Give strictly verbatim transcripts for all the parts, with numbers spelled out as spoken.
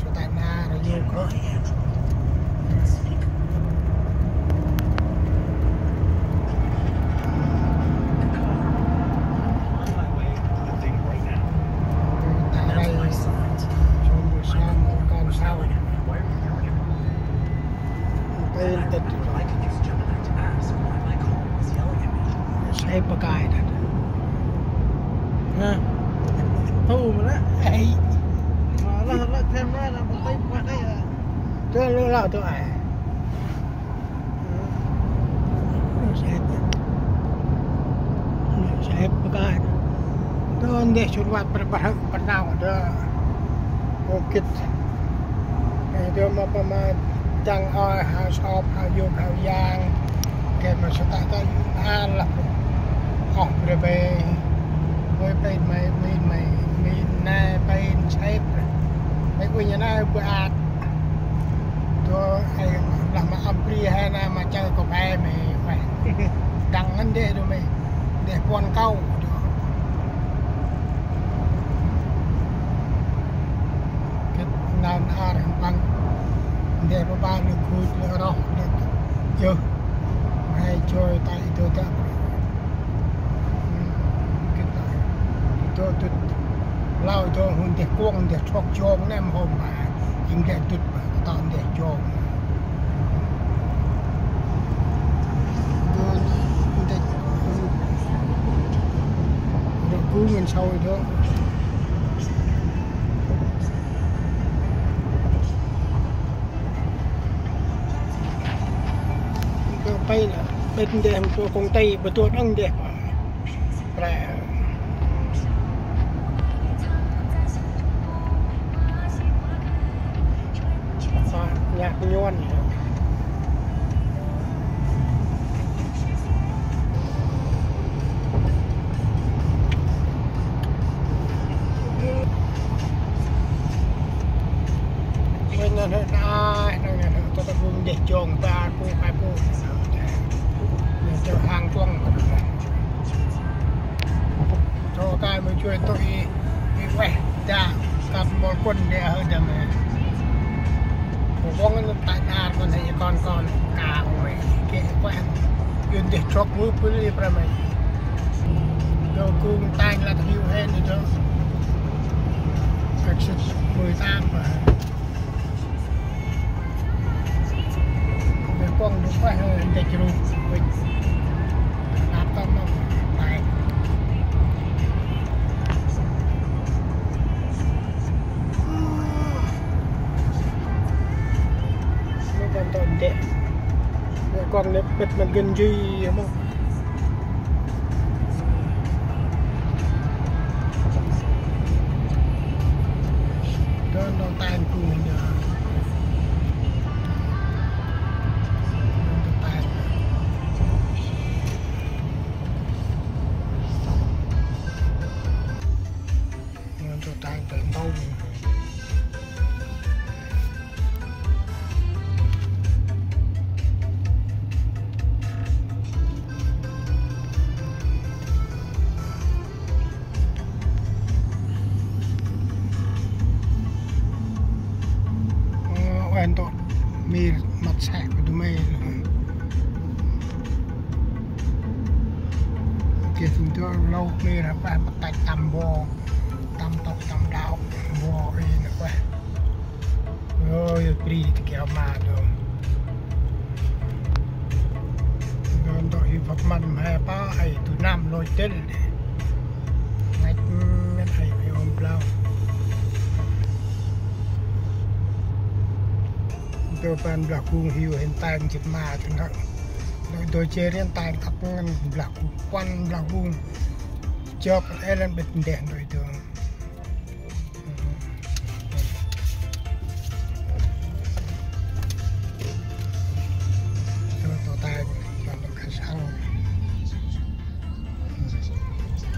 Sơ tay na rơ yôk hơ. Tay rơ sông bu sông kon sau. Tay tât. Sep pa kai tât. Ha. Thu ma lĕ. Ê. Ma lĕ lĕ thêm lĕ lĕ pa tip pa đây à. Tơ lĕ lĕ tơ ai. Sep. Sep pa kai. Tơ ndeh chun wat pa pa pa nau tơ. Ô kĭt. Ê, tơ ma pa ma dăng oi hao sop hao yôk hao yang. Kê ma sa ta ta an lăp. Oh, bre be. Ôi, pe mai, mai, mai, mai, nai, pe, sep. Pe, ôi, nhà nai, bu at. Tơ, ê, lah ma am pri he na ma chơ kô phe mai, mai. Dăng ngăn đê đô mai. Đê puăn kâu. Kĭt nau nar hăng păng. Ndeh pa ba lĕ khuch lĕ roh lĕ yơh. Hai choi tay tơ tơ. Kĭt nau tơ tŭt. Lao tơ hun ndeh kuŏng ndeh thuăk jong nem hôm ba. Ing ndeh tŭt ba. Tât ndeh jong. Dô, ndeh, dô, gu ngăn sau dô. Dô, pe, pe ndeh, dô, kông tây, bơ dô, đăng ndeh. Pre. Sa nhạc Yuan. Ôi, nơ, nơ, nơ, nơ, nơ, nơ, tơ, tơ, gu ndeh jong, ba, gu, ba, gu. Nơ, chơ hang kuŏng. Chô kai mơ chuê tui i, i ueh, da, kăp mbol kun đe hơ đăm e. Kô kông nơ tai nar kon hei kon kon ka ueh, kê ueh. Yun deh chok mơ pul i pra mei. Dô kung tanh lăt hiu hen i dô. Kăk sĭt mười tám ba. Bê pŏng dŭk ueh, ơ, ndĕch rŭ, wĭch. Năp tăm nơh, tai. Mơ kon tŏ ndĕ. Bê kon lĕ pĭt ma gân jêh mơh. Dơ nô tan ku nơ. Nô tan. Nô tan tơ ntông. Ơ, ueh ntŭk mir măt sĕ bơ du mê. Kê sŭm tơ lôh mir hăp măt tăch tăm bo, tăm tŏk tăm đao bo i nơ ueh. Ôi, ơi, pri ti keo ma dong. Dong dong hi phak man mhe pa, ai tu nam lôi tel de. Ngach men ai ai om blau. Dong ban blah kung hiu hen tang jit ma tu nơ. Dong dong che rien tang thap ngan blah kung, kuan blah kung. Jok elen bet ndeh dong dong. Tơ, tơ tai, tơ, tơ khăn săng.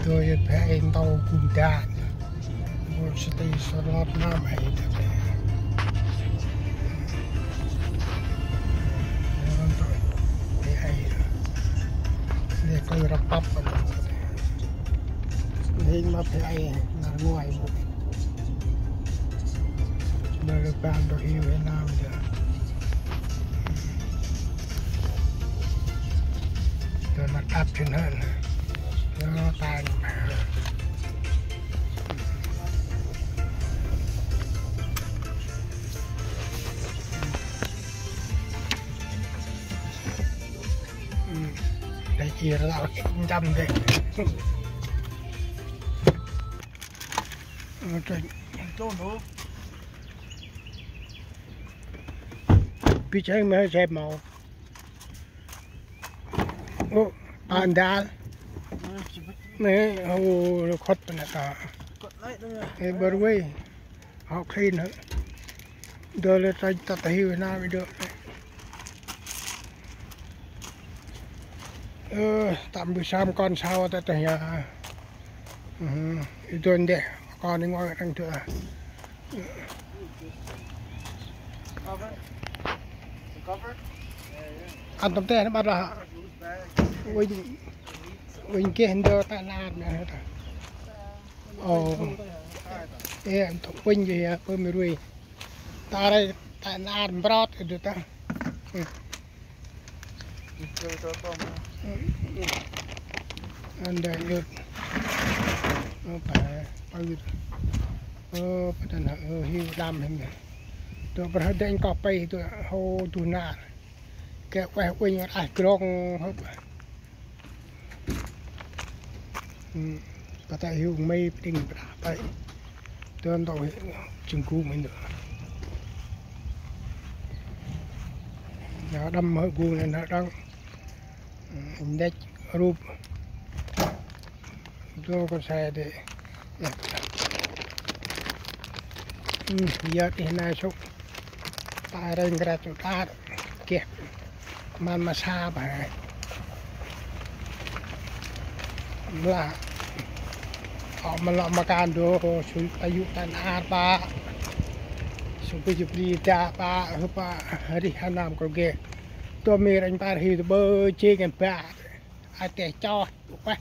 Tơ yơh phe in tâu kum đa. Bơ sơ tê sơ lọt nam ai tơ phe. Tơ, tơ, phe ai. Nê tơ rap pap. Hên ma phe ai, nar nguai. Mơ Lơ ban do hiu he nau dơ. Dơ ma tăp chun hăn. Dơ tang ma. Đây chia ra đau chăm đây. Ơ, trên. Bi cheng me chep mau. Ô, pandal. Nê, ô, khot pê nê ta. Ê, bơ ruê. Hŏ khin hơ. Dơ lê ta, ta, ta hiu na mi dơ. Ơ, tăm bư sam kon sau ta ta ya. Ơ, i dơ ndeh, kon i ngoi răng tơ. Ăn tăm tê na ƀăt lah. Uinh, uinh geh ndơ ta nar na ta. Ồ. Ê, ăn tăm uinh geh ya, bơ mi rui. Ta rai ta nar mbrot i dơ ta. Ăn dơ yut. Ơ, pa, pa yut. Ơ, pa dăn hơ, ơ, hiu đam hên. Dơ pa hơ dênh kŏ pê dơ hô du nar. Kê ueh uinh rah grong hơ pa. Ơ, pa ta hiu mê pring pra pa. Dơ ntô hiu chưng gu mê dơ. Nau đăm hơ gu nê nau đăng. Ơ, ndech rup. Dô kon se dê. Ya. Ơ, ya tih nai sŭk. Ta reng kra tu ta. Kê. Man ma sa ba. Mla. Ơ, ma lŏ ma kan dô, su ta yŭ ta nar ba. Su bi jŭ bri da ba, hơ ba, rih ha nam kơ gê. Dô mi reng bar hi dô bơ, jêng em ba. Ai teh cho, ueh.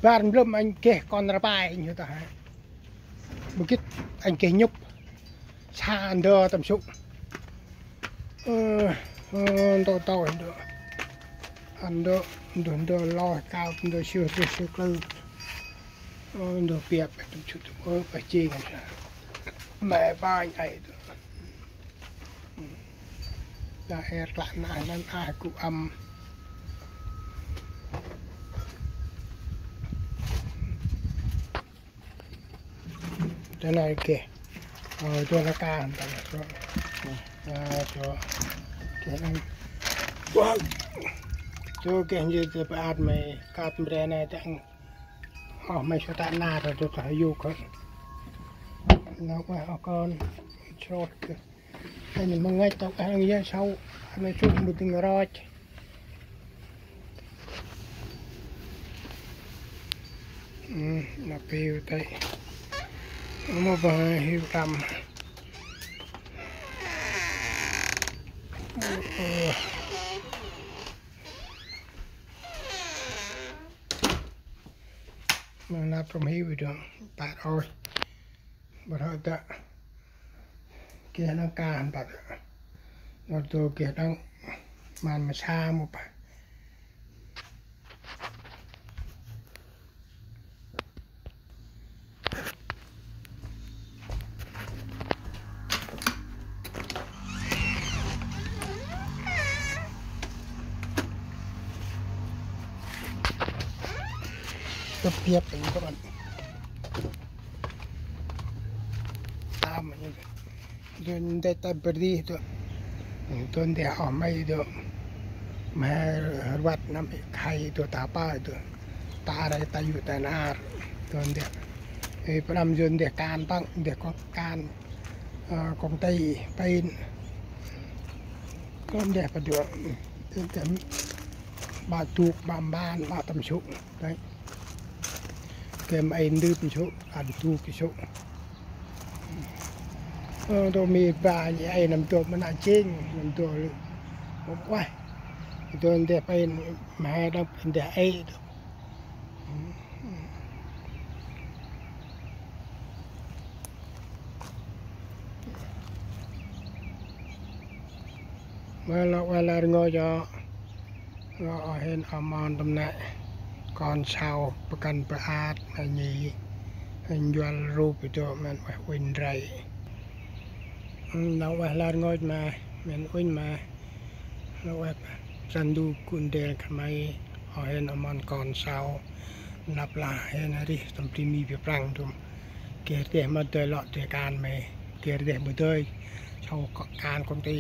Bar mlŭm anh geh kon rpai anh hơ ta hă. Bukit anh geh nhŭp. Sa ndơ tâm sŭ. Ơ, ơ, ndơ tâu ndơ. Ăn ndơ, ndơ, ndơ lo cao, ndơ siu, ndơ siu klư. Ơ, ndơ piap, tâm sŭ, ơ, pa chi ngăn sa. Mẹ ba anh ai ndơ. Ta er klă na, nan ai ku âm. Tơ nai kê. Ơ, tơ nai ka, tơ nai so. Ơ, so. Kê nai. Wow. Tơ kê, như tơ pa at mê, kat mre nai tang. Ơ, mê so ta na, tơ tơ ta yuk. Nau, ơ, kon. Srot kê. Anh mong ngay tao ăn ya sau, anh chụp một tiếng rồi. Ơ, na piu tê. Mô ba hiu tâm. Ơ. Mô na prom hiu dong. Tar ôi. Bơ hơ ta. Geh nâng ka hăn băt. Nôr dô geh đăng man ma sa mô pa. Tơ piap anh kon. Tam anh. Dô ndeh ta bri dô. Dô ndeh oh mây dô. Mhe rvăt năm khay dô ta pa dô. Ta rai ta yŭ ta nar. Dô ndeh. Ê, pram dô ndeh kan păng, ndeh kŏ kan. Ơ, kŏ tây, pên. Dô ndeh pa dô. Dô ndeh. Ba tuk, ba mban, ba tâm sŭ. Đấy. Kem ai ndưp sŭ, ăn tuk sŭ. Ơ, dô mi ba ni ai năm dô ma na chêng, năm dô lư. Ơ, ueh. Dô ndeh pên, mhe đăng pên ndeh ai dô. Lŏ ueh lĕ rngôch ơ, lŏ ueh hên amon tâm nĕ kon sau pơkăn pơat ma nhi, njuăl rup i dŏ mĭn ueh uănh rei. Lŏ ueh lĕ rngôch ma, mĭn uănh ma, lŏ ueh săn du kun del khmai, ueh hên amon kon sau, năp lah hên rih tâm bri mi bi prăng dŭm. Geh deh ma dơi lŏ dơi kan mê, geh deh ma dơi, sau kan công ty